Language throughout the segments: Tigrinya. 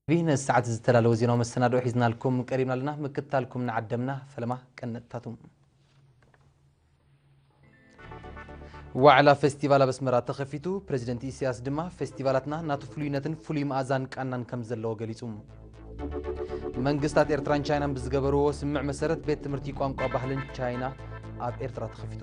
ብነዚ ሰዓት ዝተዳለወ ዜናዊ መሰናድኦ ሒዝናልኩም ቀሪብና ኣለና። ምክትታልኩም ንዓደምና። ፈለማ ቀንጥታቱ። ዋዕላ ፌስቲቫል ኣብ ኣስመራ ተኸፊቱ። ፕረዚደንት ኢሳያስ ድማ ፌስቲቫላትና ናቱ ፍሉይነትን ፍሉይ መኣዛን ቃናን ከም ዘለዎ ገሊጹ። መንግስታት ኤርትራን ቻይናን ብዝገበርዎ ስምምዕ መሰረት ቤት ትምህርቲ ቋንቋ ባህልን ቻይና ኣብ ኤርትራ ተኸፊቱ።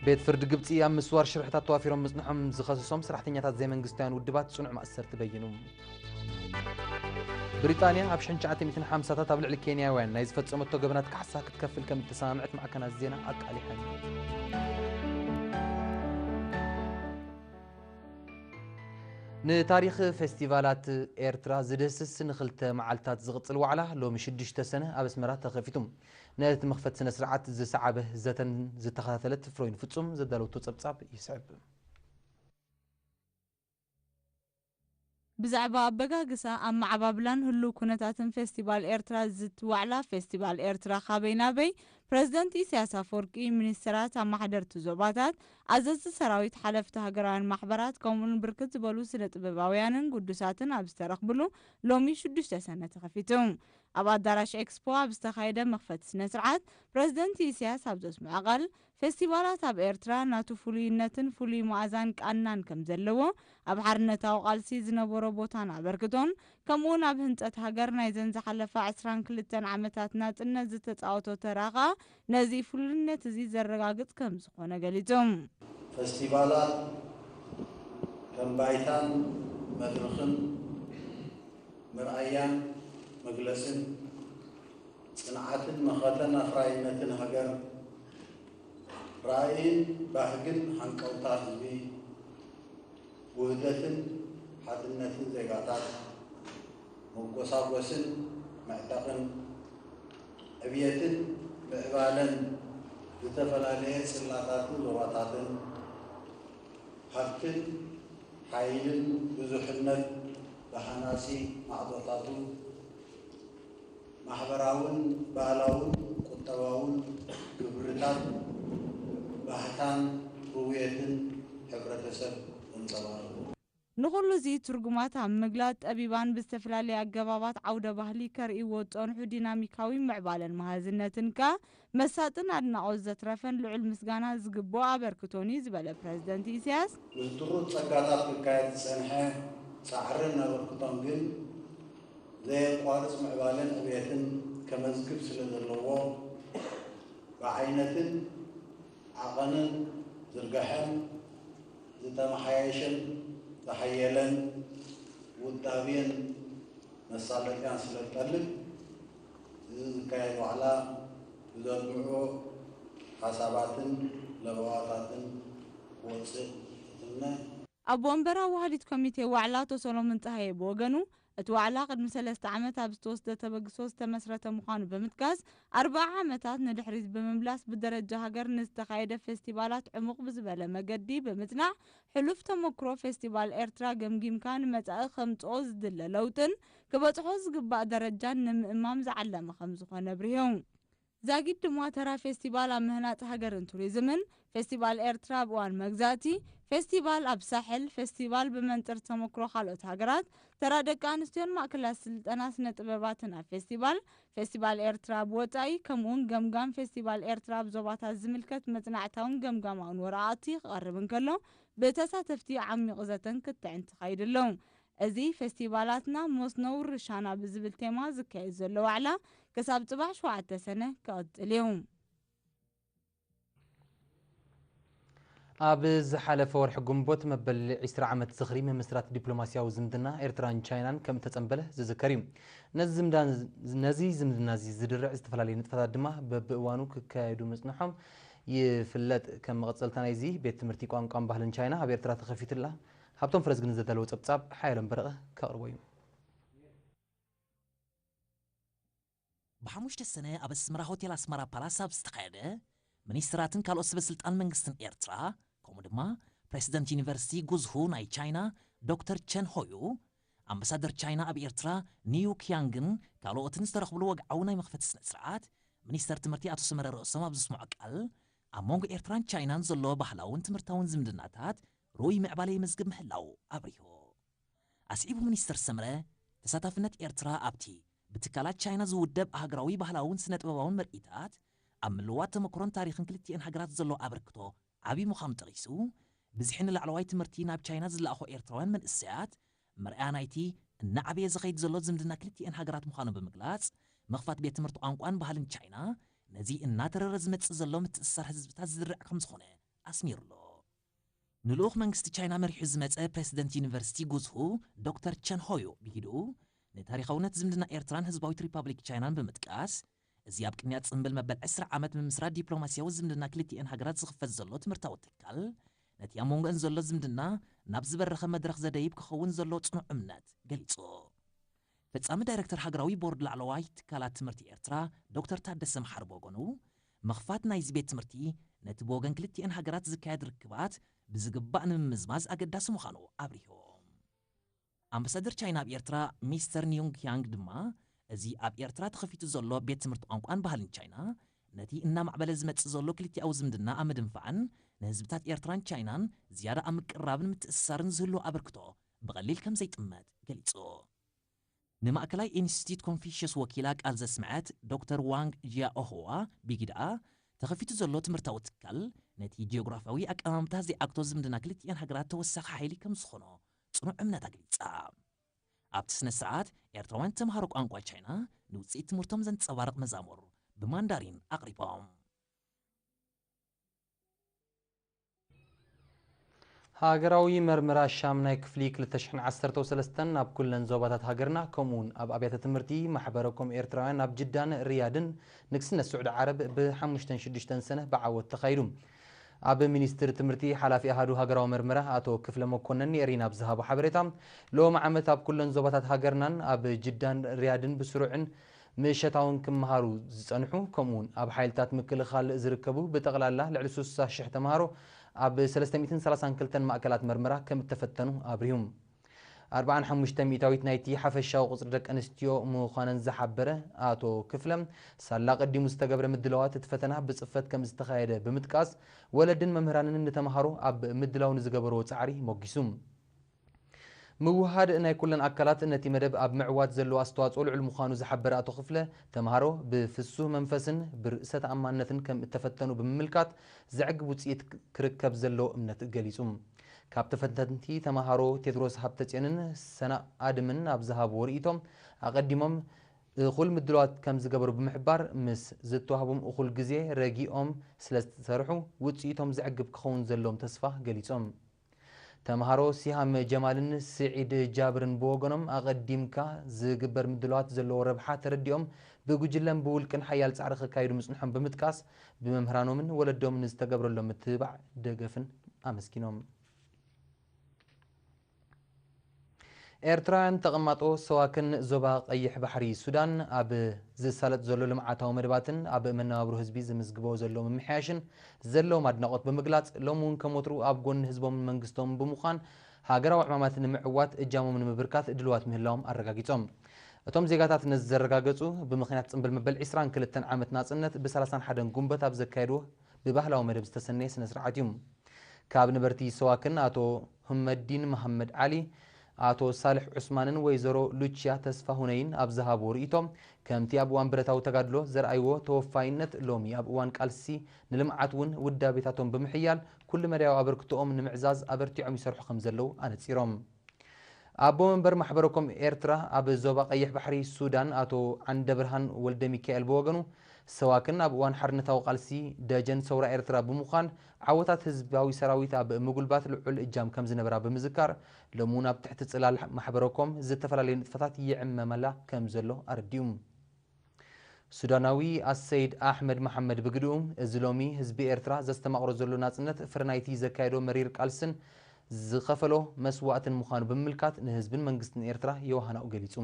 ቤት ፍርዲ ግብጺ ኣብ ምስዋር ሽርሕታት ተዋፊሮም ምጽንሖም ዝኸሰሶም ሰራሕተኛታት ዘይመንግስታውያን ውድባት ጽኑዕ ማእሰርቲ በይኑ። ብሪጣንያ ኣብ ሽሕን ትሽዓተ ሚእትን ሓምሳታት ኣብ ልዕሊ ኬንያውያን ናይ ዝፈጸመቶ ገበናት ካሕሳ ክትከፍል ከም እተሰማምዐት ማዕከናት ዜና ኣቃሊሐን። ንታሪኽ ፌስቲቫላት ኤርትራ ዝድህስስ ንኽልተ መዓልታት ዝቕጽል ዋዕላ ሎሚ ሽዱሽተ ሰነ ኣብ ኣስመራ ተኸፊቱ። ነቲ መኽፈቲ ስነ ስርዓት ዝሰዓበ ዘተን ዝተኸታተለት ፍሮይን ፍጹም ዘዳለወቶ ጸብጻብ ይስዕብ። ብዛዕባ ኣበጋግሳ፣ ኣመዓባብላን ህሉው ኩነታትን ፌስቲቫል ኤርትራ ዝትዋዕላ ፌስቲቫል ኤርትራ ካበይ ናበይ፣ ፕረዚደንት ኢሳያስ ኣፈወርቂ፣ ሚኒስተራት፣ ኣመሓደርቲ ዞባታት፣ ኣዘዝቲ ሰራዊት፣ ሓለፍቲ ሃገራውያን ማሕበራት፣ ከምኡውን ብርክት ዝበሉ ስነ ጥበባውያንን ግዱሳትን ኣብ ዝተረኽብሉ ሎሚ ሽዱሽተ ሰነ ተኸፊቱ። ኣብ ኣዳራሽ ኤክስፖ ኣብ ዝተኻየደ መኽፈቲ ስነ ስርዓት፣ ፕረዚደንት ኢሳያስ ኣብ ዘስምዖ ቃል፣ ፌስቲቫላት ኣብ ኤርትራ ናቱ ፍሉይነትን ፍሉይ መኣዛን ቃናን ከም ዘለዎ፣ ኣብ ሓርነታዊ ቃልሲ ዝነበሮ ቦታን ኣበርክቶን፣ ከምኡውን ኣብ ህንጸት ሃገር ናይዘን ዝሓለፋ ዕስራን ክልተን ዓመታት ናጽነት ዝተጻወቶ ተራ ከኣ ነዚ ፍሉይነት እዚ ዘረጋግጽ ከም ዝኾነ ገሊጹ። ፈስቲቫላት ከም ባይታን መድረኽን መርኣያን መግለጽን ጽንዓትን መኸተን ኣፍራይነትን ሃገር፣ ራእይን ባህግን ሃንቀውታ ህዝቢ፣ ውህደትን ሓድነትን ዜጋታት፣ መጎሳጎስን መዕጠቕን ዕብየትን ምዕባለን ዝተፈላለየ ጽላታትን ዞባታትን፣ ሃብትን ሓይልን ብዙሕነት ብሃናጺ ማዕጾታቱ፣ ማሕበራውን ባህላውን ቁጠባውን ክብርታት፣ ባህታን ህውየትን ሕብረተሰብ ዘንጸባርቑ። ንኹሉ እዚ ትርጉማት ኣብ ምግላጽ፣ ጠቢባን ብዝተፈላለየ ኣገባባት ዓውደ ባህሊ ከርእይዎ ዝጸንሑ ዲናሚካዊ ምዕባለን መሃዝነትን ከኣ መሳጥን ኣድናቖት ዘትረፈን ልዑል ምስጋና ዝግብኦ ኣበርክቶን እዩ ዝበለ ፕረዚደንት ኢሳያስ፣ ምስ ድሩት ጸጋታት ክካየድ ዝጸንሐ ጻዕርን ኣበርክቶን ግን ዘየቋርጽ ምዕባለን ዕብየትን ከመዝግብ ስለ ዘለዎ፣ ብዓይነትን ዓቐንን ዝርገሐን ዝተመሓየሸን ዝሓየለን ውዳቤን መሳለጥያን ስለ ዝጠልብ፣ እዚ ዝካየድ ዋዕላ ብዘድምዑ ሓሳባትን ለበዋታትን ክወጽእ እትምነ። ኣቦ ወንበር ኣዋሃዲት ኮሚቴ ዋዕላ ኣቶ ሰሎሞን ጸሃየ ብወገኑ፣ እቲ ዋዕላ ቅድሚ ሰለስተ ዓመት ኣብ ዝተወስደ ተበግሶ ዝተመስረተ ምዃኑ ብምጥቃስ፣ ኣርብዓ ዓመታት ንድሕሪት ብምምላስ ብደረጃ ሃገር ንዝተኻየደ ፌስቲቫላት ዕሙቕ ብዝበለ መገዲ ብምጽናዕ፣ ሕሉፍ ተመክሮ ፌስቲቫል ኤርትራ ገምጊምካ ንመጻኢ ከምጽኦ ዝድለ ለውጥን ክበጽሖ ዝግባእ ደረጃን ንምእማም ዝዓለመ ከም ዝኾነ ኣብሪሁ። ዛጊድ ድማ ተራ ፌስቲቫል ኣብ ምህናጽ ሃገርን ቱሪዝምን፣ ፌስቲቫል ኤርትራ ኣብ እዋን መግዛእቲ፣ ፌስቲቫል ኣብ ሳሕል፣ ፌስቲቫል ብመንጽር ተመክሮ ካልኦት ሃገራት፣ ተራ ደቂ ኣንስትዮን ማእከላት ስልጠና ስነ ጥበባትን ኣብ ፌስቲቫል፣ ፌስቲቫል ኤርትራ ኣብ ወጻኢ፣ ከምኡውን ገምጋም ፌስቲቫል ኤርትራ ኣብ ዞባታት ዝምልከት መጽናዕታውን ገምጋማውን ወረቓቕቲ ክቐርብ እንከሎ፣ ብተሳተፍቲ ዓሚቕ ዘተን ክትዕን ተኻይዱ ኣሎ። እዚ ፌስቲቫላትና መስኖ ውርሻና ብዝብል ቴማ ዝካየድ ዘሎ ዋዕላ ክሳብ ጽባሕ ሸውዓተ ሰነ ክቕጽል እዩ። ኣብ ዝሓለፈ ወርሒ ግንቦት መበል ዕስራ ዓመት ዝኽሪ ምምስራት ዲፕሎማስያዊ ዝምድና ኤርትራን ቻይናን ከም እተጸንበለ ዝዝከር እዩ። ነዚ ዝምዳ-፣ ነዚ ዝምድና እዚ ዝድርዕ ዝተፈላለዩ ንጥፈታት ድማ በብእዋኑ ክካየዱ ምጽንሖም ይፍለጥ። ከም መቐጸልታ ናይዚ፣ ቤት ትምህርቲ ቋንቋን ባህልን ቻይና ኣብ ኤርትራ ተኸፊቱ ኣላ። ሃብቶም ፈረዝግን ዘዳለዎ ጸብጻብ ሓየሎም በረቐ ከቕርቦ እዩ። ብሓሙሽተ ሰነ ኣብ ኣስመራ ሆቴል ኣስመራ ፓላስ ኣብ ዝተኻየደ፣ ሚኒስትራትን ካልኦት ሰበስልጣን መንግስትን ኤርትራ፣ ከምኡ ድማ ፕሬሲደንት ዩኒቨርሲቲ ጉዝሁ ናይ ቻይና ዶክተር ቸን ሆዩ፣ ኣምባሳደር ቻይና ኣብ ኤርትራ ኒዩ ኪያንግን ካልኦትን ዝተረኽብሉ ወግዓዊ ናይ መኽፈቲ ስነ ስርዓት፣ ሚኒስተር ትምህርቲ ኣቶ ሰመረ ርእሶም ኣብ ዘስምዖ ቃል፣ ኣብ መንጎ ኤርትራን ቻይናን ዘሎ ባህላውን ትምህርታውን ዝምድናታት ርኡይ ምዕባለ የመዝግብ ምህላው ኣብሪሁ። ኣስዒቡ ሚኒስተር ሰምረ፣ ተሳታፍነት ኤርትራ ኣብቲ ብትካላት ቻይና ዝውደብ ሃገራዊ ባህላውን ስነ ጥበባውን ምርኢታት ኣብ ምልዋጥ ተመክሮን ታሪኽን ክልቲኤን ሃገራት ዘሎ ኣበርክቶ ዓቢ ምዃኑ ጠቒሱ፣ ብዝሒ ንላዕለዋይ ትምህርቲ ናብ ቻይና ዝለኣኾ ኤርትራውያን መንእሰያት መርኣያ ናይቲ እናዓበየ ዝኸይድ ዘሎ ዝምድና ክልቲኤን ሃገራት ምዃኑ ብምግላጽ፣ ምኽፋት ቤት ትምህርቲ ቋንቋን ባህልን ቻይና ነዚ እናተረረ ዝመጽእ ዘሎ ምትእስሳር ህዝብታት ዝድርዕ ከም ዝኾነ ኣስሚሩሎ። ንልኡኽ መንግስቲ ቻይና መሪሑ ዝመጸ ፕሬዚደንት ዩኒቨርሲቲ ጉዝሁ ዶክተር ቸን ሆዮ ብሂድኡ፣ ንታሪኻውነት ዝምድና ኤርትራን ህዝባዊት ሪፓብሊክ ቻይናን ብምጥቃስ፣ እዚ ኣብ ቅድሚያ ጽምብል መበል ዕስራ ዓመት ምምስራት ዲፕሎማስያዊ ዝምድና ክልቲኤን ሃገራት ዝኽፈት ዘሎ ትምህርታዊ ትካል፣ ነቲ ኣብ መንጎአን ዘሎ ዝምድና ናብ ዝበረኸ መድረኽ ዘደይብ ክኸውን ዘሎ ጽኑዕ እምነት ገሊጹ። ፈጻሚ ዳይረክተር ሃገራዊ ቦርድ ላዕለዋይ ትካላት ትምህርቲ ኤርትራ ዶክተር ታደሰ መሓሪ ብወገኑ፣ ምኽፋት ናይዚ ቤት ትምህርቲ ነቲ ብወገን ክልቲኤን ሃገራት ዝካየድ ርክባት ብዝግባእ ንምምዝማዝ ኣገዳሲ ምዃኑ ኣብሪሁ። ኣምባሳደር ቻይና ኣብ ኤርትራ ሚስተር ኒዩንግ ያንግ ድማ፣ እዚ ኣብ ኤርትራ ተኸፊቱ ዘሎ ቤት ትምህርቲ ቋንቋን ባህልን ቻይና፣ ነቲ እናማዕበለ ዝመጽእ ዘሎ ክልቲኣዊ ዝምድና ኣብ ምድንፋዕን ንህዝብታት ኤርትራን ቻይናን ዝያዳ ኣብ ምቅርራብን ምትእስሳርን ዝህልዎ ኣበርክቶ ብቐሊል ከም ዘይጥመት ገሊጹ። ንማእከላይ ኢንስቲትዩት ኮንፊሽየስ ወኪላ ቃል ዘስምዐት ዶክተር ዋንግ ጂያኦሆዋ ብግደኣ፣ ተኸፊቱ ዘሎ ትምህርታዊ ትካል ነቲ ጂኦግራፍያዊ ኣቀማምጣ ዘይዓግቶ ዝምድና ክልቲኤን ሃገራት ተወሳኺ ሓይሊ ከም ዝኾኖ ጽኑዕ እምነት ኣግሊጻ። ኣብቲ ስነ ስርዓት፣ ኤርትራውያን ተምሃሮ ቋንቋ ቻይና ንውጽኢት ትምህርቶም ዘንጸባርቕ መዛሙር ብማንዳሪን ኣቕሪቦም። ሃገራዊ መርመራ ሻምናይ ክፍሊ ክልተ ሽሕን ዓሰርተው ሰለስተን ኣብ ኩለን ዞባታት ሃገርና፣ ከምኡውን ኣብ ኣብያተ ትምህርቲ ማሕበረ ኮም ኤርትራውያን ኣብ ጅዳን ሪያድን ንግስነት ስዑዲ ዓረብ ብሓሙሽተን ሽዱሽተን ሰነ ብዓወት ተኻይዱ። ኣብ ሚኒስትሪ ትምህርቲ ሓላፊ ኣሃዱ ሃገራዊ መርመራ ኣቶ ክፍለ መኮነን ንኤሪና ኣብ ዝሃቦ ሓበሬታ፣ ሎም ዓመት ኣብ ኩለን ዞባታት ሃገርናን ኣብ ጅዳን ሪያድን ብስሩዕን ምሸታውን ክመሃሩ ዝጸንሑ፣ ከምኡውን ኣብ ሓይልታት ምክልኻል ዝርከቡ ብጠቕላላ ልዕሊ ስሳ ሽሕ ተምሃሮ ኣብ ሰለስተ ሚእትን ሰላሳን ክልተን ማእከላት መርመራ ከም እተፈተኑ ኣብሪሁ። ኣርብዓን ሓሙሽተ ሚእታዊት ናይቲ ሓፈሻዊ ቁጽሪ ደቂ ኣንስትዮ ምዃነን ዝሓበረ ኣቶ ክፍለ፣ ሳላ ቀዲሙ ዝተገብረ ምድላዋት እቲ ፈተና ብጽፈት ከም ዝተኻየደ ብምጥቃስ፣ ወለድን መምህራንን ንተምሃሮ ኣብ ምድላው ንዝገበርዎ ጻዕሪ ሞጊሱ። ምውህሃድ ናይ ኩለን ኣካላት ነቲ መደብ ኣብ ምዕዋት ዘለዎ ኣስተዋጽኦ ልዑል ምዃኑ ዝሓበረ ኣቶ ክፍለ፣ ተምሃሮ ብፍሱህ መንፈስን ብርእሰ ተኣማንነትን ከም እተፈተኑ ብምምልካት፣ ዘዕግብ ውጽኢት ክርከብ ዘለዎ እምነት ገሊጹ። ካብ ተፈተንቲ ተምሃሮ ቴድሮስ ሃብተጽዮንን ሰና ኣድምን ኣብ ዝሃብዎ ርእይቶ፣ ኣቐዲሞም እኹል ምድላዋት ከም ዝገበሩ ብምሕባር፣ ምስ ዝተዋህቦም እኹል ግዜ ረጊኦም ስለ ዝሰርሑ፣ ውጽኢቶም ዘዕግብ ክኸውን ዘለዎም ተስፋ ገሊጾም። ተምሃሮ ሲሃም ጀማልን ስዒድ ጃብርን ብወገኖም፣ ኣቐዲምካ ዝግበር ምድላዋት ዘለዎ ረብሓ ተረዲኦም፣ ብጉጅለን ብውልቅን ሓያል ጻዕሪ ከካይዱ ምጽንሖም ብምጥቃስ፣ ብመምህራኖምን ወለዶምን ንዝተገብረሎም ምትብባዕ ደገፍን ኣመስጊኖም። ኤርትራውያን ተቐማጦ ሰዋክን ዞባ ቀይሕ ባሕሪ ሱዳን፣ ኣብ ዝሳለጥ ዘሎ ልምዓታዊ መደባትን ኣብ መነባብሮ ህዝቢ ዝምዝግቦ ዘሎ ምምሕያሽን ዘለዎም ኣድናቖት ብምግላጽ፣ ሎሚ እውን ከም ወትሩ ኣብ ጎኒ ህዝቦምን መንግስቶምን ብምዃን፣ ሃገራዊ ዕማማት ንምዕዋት እጃሞም ንምብርካት ድልዋት ምህላዎም ኣረጋጊጾም። እቶም ዜጋታት ነዚ ዘረጋገጹ፣ ብምኽንያት ጽምብል መበል ዕስራን ክልተን ዓመት ናጽነት፣ ብሰላሳን ሓደን ጉንበት ኣብ ዘካየድዎ ብባህላዊ መደብ ዝተሰነየ ስነ ስርዓት እዩ። ካብ ነበርቲ ሰዋክን ኣቶ ሁመዲን መሃመድ ዓሊ፣ ኣቶ ሳልሕ ዑስማንን ወይዘሮ ሉቺያ ተስፋ ሁነይን ኣብ ዝሃብዎ ርእይቶ፣ ከምቲ ኣብ እዋን ብረታዊ ተጋድሎ ዘርኣይዎ ተወፋይነት፣ ሎሚ ኣብ እዋን ቃልሲ ንልምዓት እውን ውዳቤታቶም ብምሕያል፣ ኩሉ መዳያዊ ኣበርክቶኦም ንምዕዛዝ ኣበርቲዖም ይሰርሑ ከም ዘለዉ ኣነጺሮም። ኣቦ መንበር ማሕበረ ኮም ኤርትራ ኣብ ዞባ ቀይሕ ባሕሪ ሱዳን ኣቶ ዓንደብርሃን ወልደ ሚካኤል ብወገኑ፣ ሰዋክን ኣብ እዋን ሓርነታዊ ቃልሲ ደጀን ሰውራ ኤርትራ ብምዃን፣ ዓወታት ህዝባዊ ሰራዊት ኣብ ምጉልባት ልዑል እጃም ከም ዝነበራ ብምዝካር፣ ሎሚ እውን ኣብ ትሕቲ ጽላል ማሕበረ ኮም ዝተፈላለዩ ንጥፈታት ይዕመመላ ከም ዘሎ ኣረዲኡ። ሱዳናዊ ኣሰይድ ኣሕመድ መሓመድ ብግድኡ፣ እዚ ሎሚ ህዝቢ ኤርትራ ዘስተማቕሮ ዘሎ ናጽነት ፍረ ናይቲ ዘካየዶ መሪር ቃልስን ዝኸፈሎ መስዋእትን ምዃኑ ብምምልካት፣ ንህዝብን መንግስትን ኤርትራ የወሃናኡ ገሊጹ።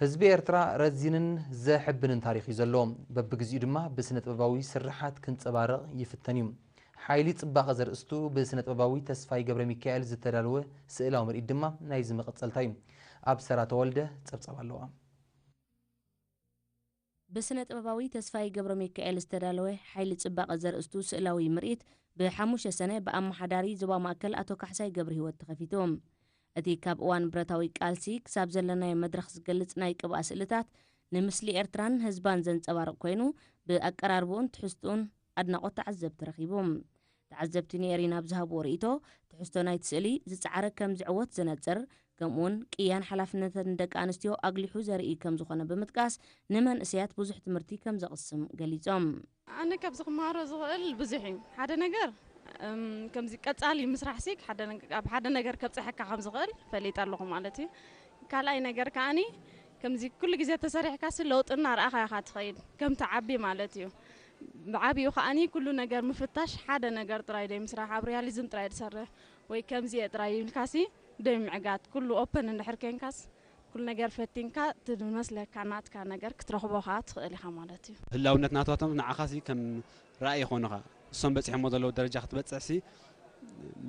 ህዝቢ ኤርትራ ረዚንን ዘሕብንን ታሪኽ እዩ ዘለዎ። በብግዚኡ ድማ ብስነ ጥበባዊ ስርሓት ክንጸባረቕ ይፍተን እዩ። ሓይሊ ጽባቐ ዘርእስቱ ብስነ ጥበባዊ ተስፋይ ገብረ ሚካኤል ዝተዳለወ ስእላዊ ምርኢት ድማ ናይዚ መቐጸልታ እዩ። ኣብ ሰራ ተወልደ ጸብጻብ ኣለዋ። ብስነ ጥበባዊ ተስፋይ ገብረ ሚካኤል ዝተዳለወ ሓይሊ ጽባቐ ዘርእስቱ ስእላዊ ምርኢት ብሓሙሽተ ሰነ ብኣመሓዳሪ ዞባ ማእከል ኣቶ ካሕሳይ ገብረሂወት ተኸፊቱ። እቲ ካብ እዋን ብረታዊ ቃልሲ ክሳብ ዘለናዮ መድረኽ ዝገልጽ ናይ ቅብኣ ስእልታት፣ ንምስሊ ኤርትራን ህዝባን ዘንጸባርቕ ኮይኑ፣ ብኣቀራርብኡን ትሕዝትኡን ኣድናቖት ተዓዘብቲ ረኺቡ። ተዓዘብቲ ንኤሪና ብዝሃብዎ ርእይቶ፣ ትሕዝቶ ናይቲ ስእሊ ዝጸዓረ ከም ዝዕወት ዘነጽር፣ ከምኡውን ቅያን ሓላፍነትን ደቂ ኣንስትዮ ኣጉሊሑ ዘርኢ ከም ዝኾነ ብምጥቃስ፣ ንመንእሰያት ብዙሕ ትምህርቲ ከም ዘቕስም ገሊጾም። ኣነ ካብዚ ክመሃሮ ዝኽእል ብዙሕ እዩ። ሓደ ነገር፣ እም፣ ከምዚ ቀጻሊ ምስራሕ ሲ ሓደ ነገ-፣ ኣብ ሓደ ነገር ከብጽሐካ ከም ዝኽእል ፈሊጠ ኣለኹ ማለት እዩ። ካልኣይ ነገር ከኣኒ ከምዚ ኩሉ ግዜ ተሰሪሕካ ሲ ለውጢ እናረኣኻ ኢኻ ትኸይድ፣ ከም ትዓቢ ማለት እዩ። ብዓቢኡ ከኣኒ ኩሉ ነገር ምፍታሽ፣ ሓደ ነገር ጥራይ ደይ ምስራሕ፣ ኣብ ሪያሊዝም ጥራይ ዝሰርሕ ወይ ከምዚ እየ ጥራይ ኢልካ ሲ ደይ ምዕጋት፣ ኩሉ ኦፐን እንድሕር ኮንካስ ኩሉ ነገር ፈቲንካ እቲ ዝመስለካ ናትካ ነገር ክትረኽቦ ከኣ ትኽእል ኢኻ ማለት እዩ። ህላውነት ናታቶም ንዓኻሲ ከም ራእይ ይኾኑኻ። እሶም በጺሖሞ ዘለዉ ደረጃ ክትበጽሕሲ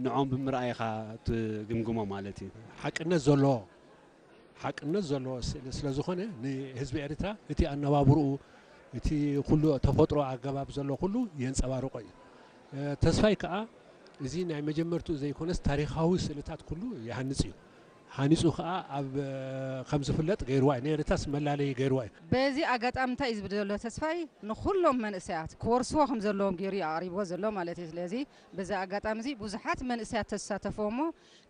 ንዖም ብምርኣይ ኢኻ ትግምግሞ ማለት እዩ። ሓቅነት ዘለዎ፣ ሓቅነት ዘለዎ ስእሊ ስለ ዝኾነ ንህዝቢ ኤርትራ እቲ ኣነባብርኡ፣ እቲ ኩሉ ተፈጥሮ ኣገባብ ዘሎ ኩሉ የንጸባርቆ እዩ። እ፣ ተስፋይ ከኣ እዚ ናይ መጀመርትኡ ዘይኮነስ ታሪኻዊ ስእልታት ኩሉ ይሃንጽ እዩ። ሃኒጹ ከኣ ኣብ፣ እ፣ ከም ዝፍለጥ ገይርዋ እዩ። ንኤርትራስ መላለዪ ገይርዋ እዩ። በዚ ኣጋጣሚ እንታይ እዩ ዝብል ዘሎ ተስፋይ ንኹሎም መንእሰያት ክወርስዎ ከም ዘለዎም ገይሩ እዩ ኣቕሪብዎ ዘሎ ማለት እዩ። ስለዚ በዚ ኣጋጣሚ እዚ ብዙሓት መንእሰያት ተሳተፍዎ እሞ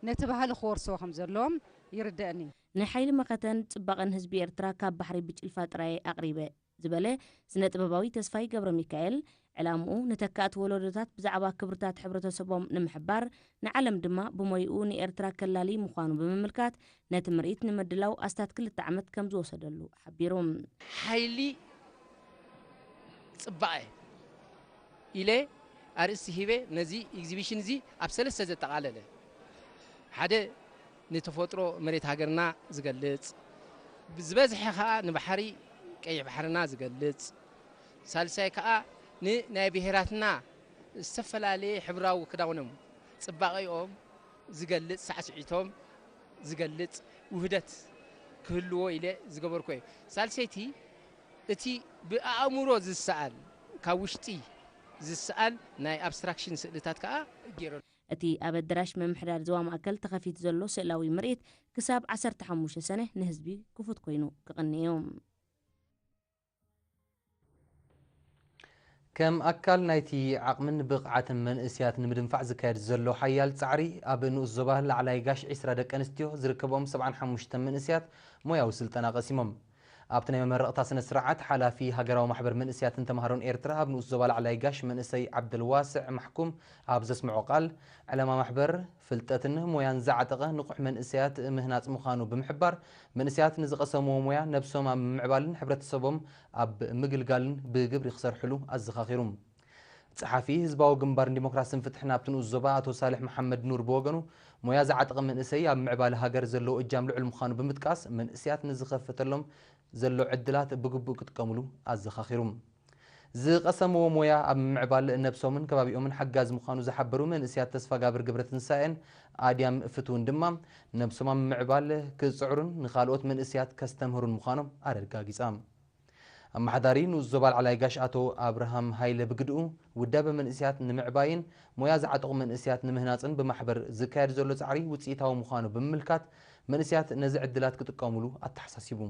ነቲ ባህሊ ክወርስዎ ከም ዘለዎም ይርደአኒ። ንሓይሊ መኸተን ጽባቐን ህዝቢ ኤርትራ ካብ ባሕሪ ብጭልፋ ጥራይ ኣቕሪበ ዝበለ ስነ ጥበባዊ ተስፋይ ገብረ ሚካኤል፣ ዕላምኡ ንተካእቲ ወለዶታት ብዛዕባ ክብርታት ሕብረተሰቦም ንምሕባር፣ ንዓለም ድማ ብሞይኡ ንኤርትራ ከላሊ ምዃኑ ብምምልካት፣ ነቲ ምርኢት ንምድላው ኣስታት ክልተ ዓመት ከም ዝወሰደሉ ሓቢሩ። ሓይሊ ጽባቐ ኢለ ኣርእስቲ ሂበ ነዚ ኤግዚቢሽን እዚ ኣብ ሰለስተ ዘጠቓለለ፣ ሓደ ንተፈጥሮ መሬት ሃገርና ዝገልጽ፣ ዝበዝሐ ከኣ ንባሕሪ ቀይሕ ባሕርና ዝገልጽ፣ ሳልሳይ ከኣ ንናይ ብሄራትና ዝተፈላለየ ሕብራዊ ክዳውኖም ጽባቐኦም ዝገልጽ፣ ሳዕስዒቶም ዝገልጽ ውህደት ክህልዎ ኢለ ዝገበርኩ እየ። ሳልሰይቲ እቲ ብኣእምሮ ዝሰኣል፣ ካብ ውሽጢ ዝሰኣል ናይ ኣብስትራክሽን ስእልታት ከኣ ገይረ። እቲ ኣብ ኣዳራሽ ምምሕዳር ዞባ ማእከል ተኸፊቱ ዘሎ ስእላዊ ምርኢት ክሳብ ዓሰርተ ሓሙሽተ ሰነ ንህዝቢ ክፉት ኮይኑ ክቕኒ እዩ። ከም ኣካል ናይቲ ዓቕምን ብቕዓትን መንእሰያት ንምድንፋዕ ዝካየድ ዘሎ ሓያል ጻዕሪ፣ ኣብ ንኡስ ዞባ ላዕላይ ጋሽ ዒስራ ደቂ ኣንስትዮ ዝርከቦም ሰብዓን ሓሙሽተን መንእሰያት ሞያዊ ስልጠና ቀሲሞም። ኣብቲ ናይ መመረቕታ ስነ ስርዓት፣ ሓላፊ ሃገራዊ ማሕበር መንእሰያትን ተምሃሮን ኤርትራ ኣብ ንኡስ ዞባ ላዕላይ ጋሽ መንእሰይ ዓብደልዋስዕ ማሕኩም ኣብ ዘስምዖ ቃል፣ ዕላማ ማሕበር ፍልጠትን ሞያን ዝዓጠቐ ንቑሕ መንእሰያት ምህናጽ ምዃኑ ብምሕባር፣ መንእሰያት ንዝቐሰምዎ ሞያ ነብሶም ኣብ ምምዕባልን ሕብረተሰቦም ኣብ ምግልጋልን ብግብሪ ክሰርሕሉ ኣዘኻኺሩ። ጸሓፊ ህዝባዊ ግንባር ንዲሞክራስን ፍትሕን ኣብቲ ንኡስ ዞባ ኣቶ ሳልሕ መሓመድ ኑር ብወገኑ፣ ሞያ ዝዓጠቐ መንእሰይ ኣብ ምዕባለ ሃገር ዘለዎ እጃም ልዑል ምዃኑ ብምጥቃስ፣ መንእሰያት ንዝኸፈተሎም ዘሎ ዕድላት ብግቡእ ክጥቀምሉ ኣዘኻኺሩ። ዝቐሰምዎ ሞያ ኣብ ምምዕባል ነብሶምን ከባቢኦምን ሓጋዚ ምዃኑ ዝሓበሩ መንእሰያት ተስፋጋብር ገብረትንሳኤን ኣድያም ፍትውን ድማ፣ ነብሶም ኣብ ምምዕባል ክጽዕሩን ንኻልኦት መንእሰያት ከስተምህሩን ምዃኖም ኣረጋጊጻ። ኣመሓዳሪ ንኡስ ዞባ ላዕላይ ጋሽ ኣቶ ኣብርሃም ሃይለ ብግድኡ፣ ውዳበ መንእሰያት ንምዕባይን ሞያ ዝዓጠቑ መንእሰያት ንምህናጽን ብማሕበር ዝካየድ ዘሎ ጻዕሪ ውጽኢታዊ ምዃኑ ብምምልካት፣ መንእሰያት ነዚ ዕድላት ክጥቀሙሉ ኣተሓሳሲቡ።